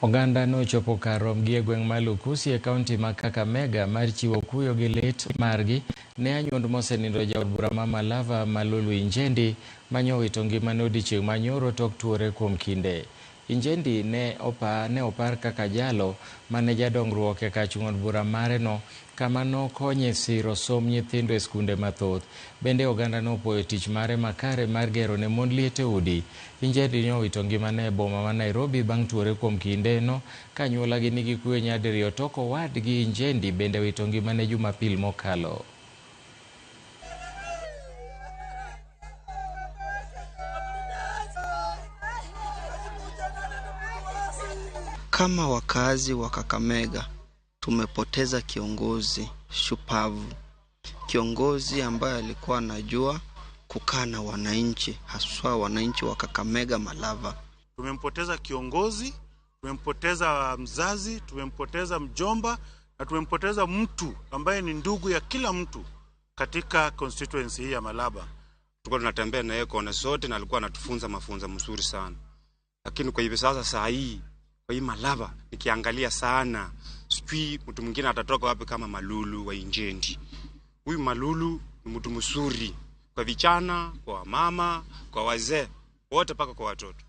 Oganda nochopo kar romgi e gweng' ma Lukusi e kaunti ma Kakamega mar chiwo kuyo gi lit margi ne anyuond mosenindo jaod bura ma Malava Malulu Injendi manyowito ngimane odiochieng' manyoro tok tuore kuom kinde. Injendi ne opar kaka jalo mane jadongruok e kar chung' od bura mare no kama nokonye siro somb nyithindo e skunde mathoth. Bende oganda nopuoyo tich mare makare mar gero ne mond liete udi. Injendi ne owito ngimane e boma ma Nairobi bang' tuore kuom kinde no ka anyuolagi nigi kuyo nyadiriyo tok owadgi Injendi bende wito ngimane Jumapil mokalo. Kama wakazi wa Kakamega tumepoteza kiongozi shupavu, kiongozi ambaye alikuwa anajua kukaa na wananchi, haswa wananchi wa Kakamega Malava. Tumempoteza kiongozi, tumempoteza mzazi, tumempoteza mjomba na tumempoteza mtu ambaye ni ndugu ya kila mtu katika constituency hii ya Malava. Tulikuwa tunatembea na yeye kona zote na alikuwa anatufunza mafunzo mzuri sana. Lakini kwa hivi sasa saa hii kwa hii Malava nikiangalia sana sijui mtu mwingine atatoka wapi kama Malulu wa Injendi. Huyu Malulu ni mtu mzuri kwa vijana, kwa mama, kwa wazee wote mpaka kwa watoto.